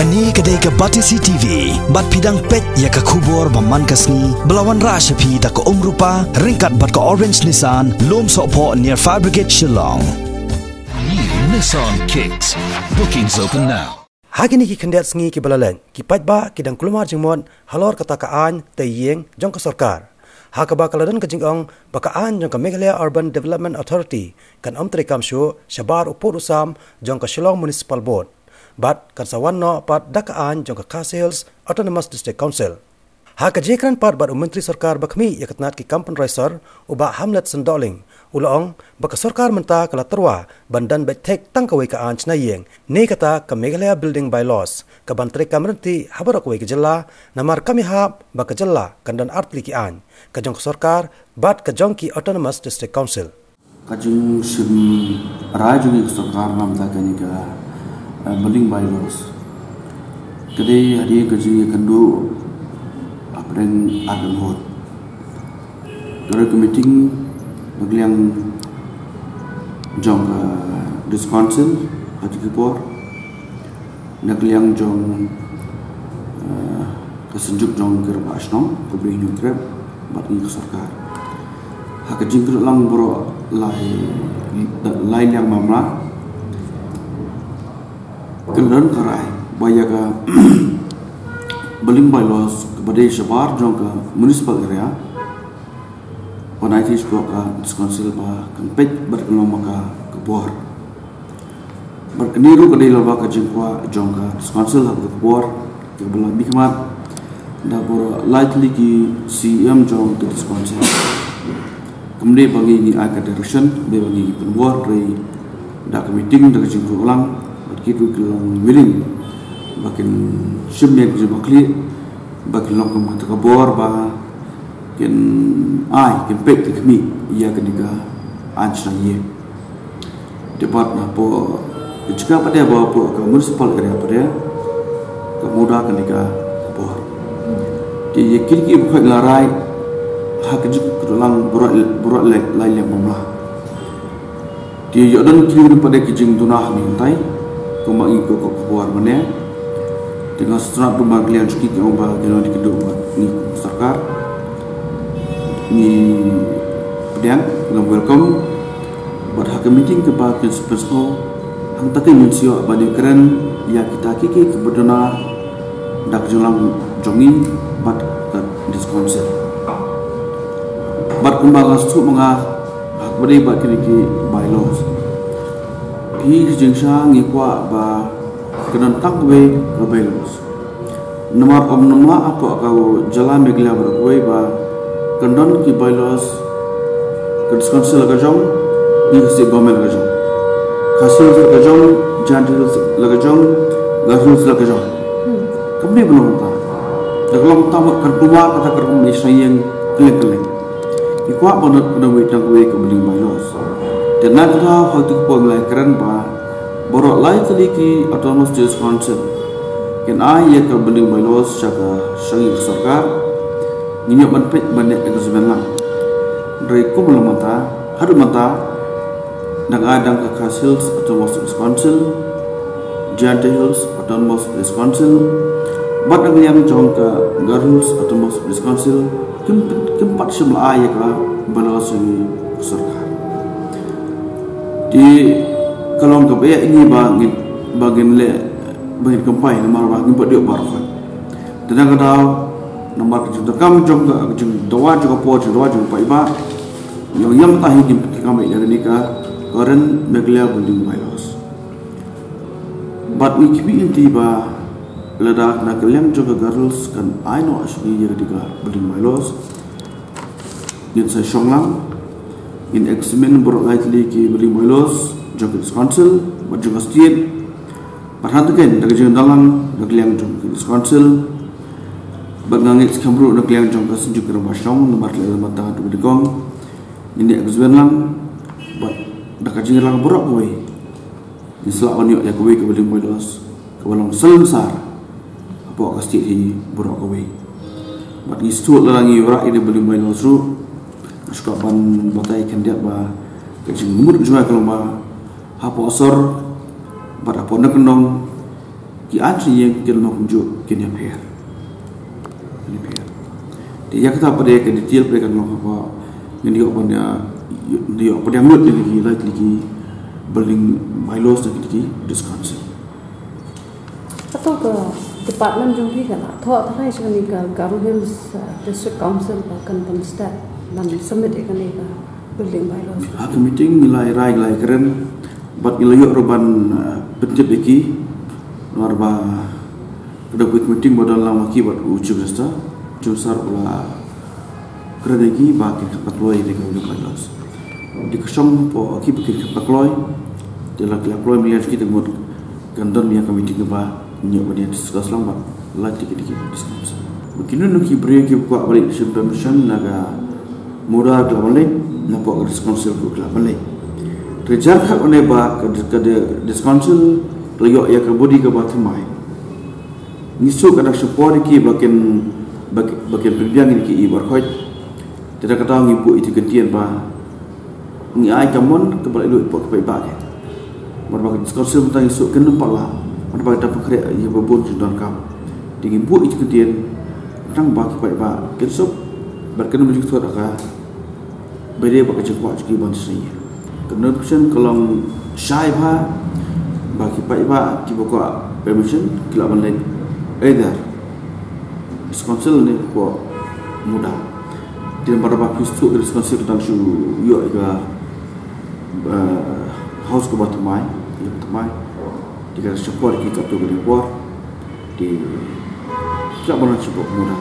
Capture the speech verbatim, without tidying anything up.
Kane ka dei ka Batesi T V, bad phi dang peit ïa ka khubor ba man ka sngi, ba la wanrah sha phi da ka Umrupa, ryngkat bad ka Orange Nissan, Lum Sohphoh near Fire Brigade Shillong. New Nissan Kicks. Bookings open now. Ha kine ki khyndiat sngi kiba la leit, ki paidbah ki dang kulmar jingmut halor kata ka aiñ tei ïing jong ka sorkar, ha kaba ka la don ka jingong ba ka aiñ jong ka Meghalaya Urban Development Authority kan ym treikam shuh shabar u pud u sam jong ka Shillong Municipal Board, bad kan sa wan noh pat da ka aiñ jong ka Khasi Hills Autonomous District Council. Ha ka jingkren pat bad u Myntri Sorkar ba khmih ïa ka tnat ki kam pynroi sor, u Bah Hamletson Dohling, u la ong ba ka sorkar mynta ka la tyrwa ban don beit thik tang kawei ka aiñ shna ïing, ne kata ka Meghalaya Building Bylaws, kaban treikam ryntih ha baroh kawei ka jylla, namar kam ïahap ba ka jylla kan don artylli ki aiñ, ka jong ka sorkar bad ka jong ki Autonomous District Council. Ka jingshim rai jong ka sorkar namar kane ka, eh, Building Bylaws ka dei hadien ka jingïakynduh hapdeng ar kynhun. Ka dei ka meeting na ka liang jong ka District Council ha kata ka por, na ka liang jong, eh, ka Synjuk jong ka Rangbah Shnong, ka Bri Hynñiewtrep, bad ngi ka sorkar. Ha ka jingkren lang baroh lai, lai liang mamla, ka la don ka rai ba ïa ka Building Bylaws kaba dei shabar jong ka municipal area, ban ai thied sha ka District Council ba kan peit bad kan long ma ka ka bor. Bad kane ruh ka dei lyngba ka jingkwah jong ka District Council ha ka bor, kaba la mihkhmat da baroh lai tylli ki C E M jong ka District Council. Kam dei ba ngi ngi ai ka direction, kam dei ba ngi ngi pynbor, hynrei da ka meeting, da ka jingkyrkhu lang, bad ki ruh ki long willing ba kin shim ïa ka jingbakhlieh, ba kin long kum kata ka bor ba kin ai, kin peit, kin khmih ïa kane ka aiñ shna ïing. Te pat na hapoh ka jaka pat de, ba hapoh ka municipal area pat de, ka mut da kane ka bor. Te ïa kine kiba khot la rai ha ka jingkyrkhu lang baroh, baroh lai, lai liang mamla. Te ïoh don ki ruh pat de ki jingduna ha ngi hangtai, kumba ngi ko ko khubor mynne. Te nga sngewthuh ba ka liang jong ki ki ong ba ki long ki duh ba ngi ko sorkar, ngi pdiang, ngi welcome. Bad ha ka meeting kaba kin sa pynsngew, hangta ka mynsiem ba ngi kren ïa kita ki ki kiba duna da ka jinglang jong ngi bad ka District Council. Bad kumba nga sngewthuh ma nga, ha kaba dei bad kine ki bylaws, phi, ka jingshisha ngi kwah ba ka don tang kawei ka bylaws. Namar ym, namar hapoh ka jylla Meghalaya baroh kawei ba ka don ki bylaws, ka District Council la ka jong, ngi ka State Government la ka jong, Khasi Hills la ka jong, Jaintia Hills la ka jong, Garo Hills la ka jong. Kam dei ba long kumta. Da ka long kumta, kan pynbor kata ka rukom shna ïing kylleng kylleng. Ngi kwah ba ka don kawei tang kawei ka Building Bylaws. Te na kata, ha kata ka por ngi la kren ba baroh lai tylli ki Autonomous District Council kin ai ïa ka Building Bylaws sha ka, sha ngi ka sorkar. Ngin ïoh ban peit ban ïa examine lang. Hynrei kumba long mynta, haduh mynta, dang ai dang ka Khasi Hills Autonomous District Council, Jaintia Hills Autonomous District Council, bad na ka liang jong ka Garo Hills Autonomous District Council, kim, kim pat shym la ai ïa ka bylaws sha ngi ka sorkar. Te ka long kaba ïa ngi ba ngin, ba ngin leh, ba ngin kynpai, namar ba ngim pat ïoh baroh khoit. Te na ka daw, namar ka jingdonkam jong ka, ka jingdawa jong ka por, jingdawa jong ka paidbah, ïa, ïa mynta hi ngim pat treikam ïa kane ka current Meghalaya Building Bylaws. Bad ngi khmih lynti ba lada na ka liang jong ka Garo Hills kan ai noh sha ngi ïa kane ka Building Bylaws, ngin sa shong lang, ngin examine baroh lai tylli ki Building Bylaws jong ka District Council bad jong ka State. Bad hangta kein da ka jingdon lang na ka liang jong ka District Council, bad nga ngeit skhem ruh na ka liang jong ka Synjuk ka Rangbah Shnong, namar ka la ïa mynta ka dei kong, ngin ïa examine lang, bad da ka jingïalang baroh kawei, ngin sa lah ban ïoh ïa kawei ka Building Bylaws kaba long salonsar hapoh ka State hi baroh kawei. Bad ngi sngewthuh lada ngi wanrah ïa ka Building Bylaws ruh, nga sngewkwah ban batai khyndiat ba ka jingmut jong ngi ka long ba hapoh sor bad hapoh na ka nong, Ki ar shiteng ïing kin long kumjuh, kin ïapher. Kin ïapher. Te ïa kata pat de ka detail pat de kan long haba ngin ïoh ban ïa, ïoh pat de lut ïa ki, like, ki building bylaws na ki district council. Kato ka department jong phi ka la thoh tharai sha kane ka Garo Hills, uh, District Council ba kan pynstad ban submit ïa kane ka building bylaws. Ha ka meeting ngi la rai, ngi la kren bad ngi la ïoh ruh ban, uh, pyntip ïa ki. Namar ba ka dei ka meeting ba don lang ma ki bad u Chief Minister, Chief Minister u la kren ïa ki ba kin kham kloi ïa ka building bylaws. Te ka shong hapoh ki ba kin kham kloi. Te la, la kloi mynta ki te mut kan don ïa ka meeting ba ngi ïoh ban ïa discuss lang bad la te ki, te ki discuss. Ba kino kino ki briew kiba kwah ban leit shim permission na ka MUDA ki lah ban leit, na hapoh ka District Council ki lah ban leit. Te jar khat wan ba ka, ka District Council ka la ïoh ïa ka body kaba thymmai. Ngi shu ka dang shu por ïa ki ba kin, ba, ba kin pynbiang ïa ki i baroh. Te da kata ngi buh ïa ki kyntien ba ngi ai ka mon kaba la ïoh hapoh ki paidbah ki. Namar ba ka District Council mynta ngi shu kynnoh pat la, namar ba ka dang pynkhreh ïa ba bun jingdonkam. Te ngi buh ïa ki kyntien tang ba ki paidbah kin suk bad kin ym ju thot ïa ka. Ba dei ba ka jingkwah jong ki ban sngewthuh. Ka notification ka long shai bha ba ki paidbah kiba kwah permission ki lah ban leit either District Council ne ko MUDA. Te namar ba phi shu ka District Council ka dang shu ïoh ïa ka, eh, house kaba thymmai, ïa kaba thymmai. Te ka shu por ki katto katne por. Te ki lah ban leit sha ko MUDA.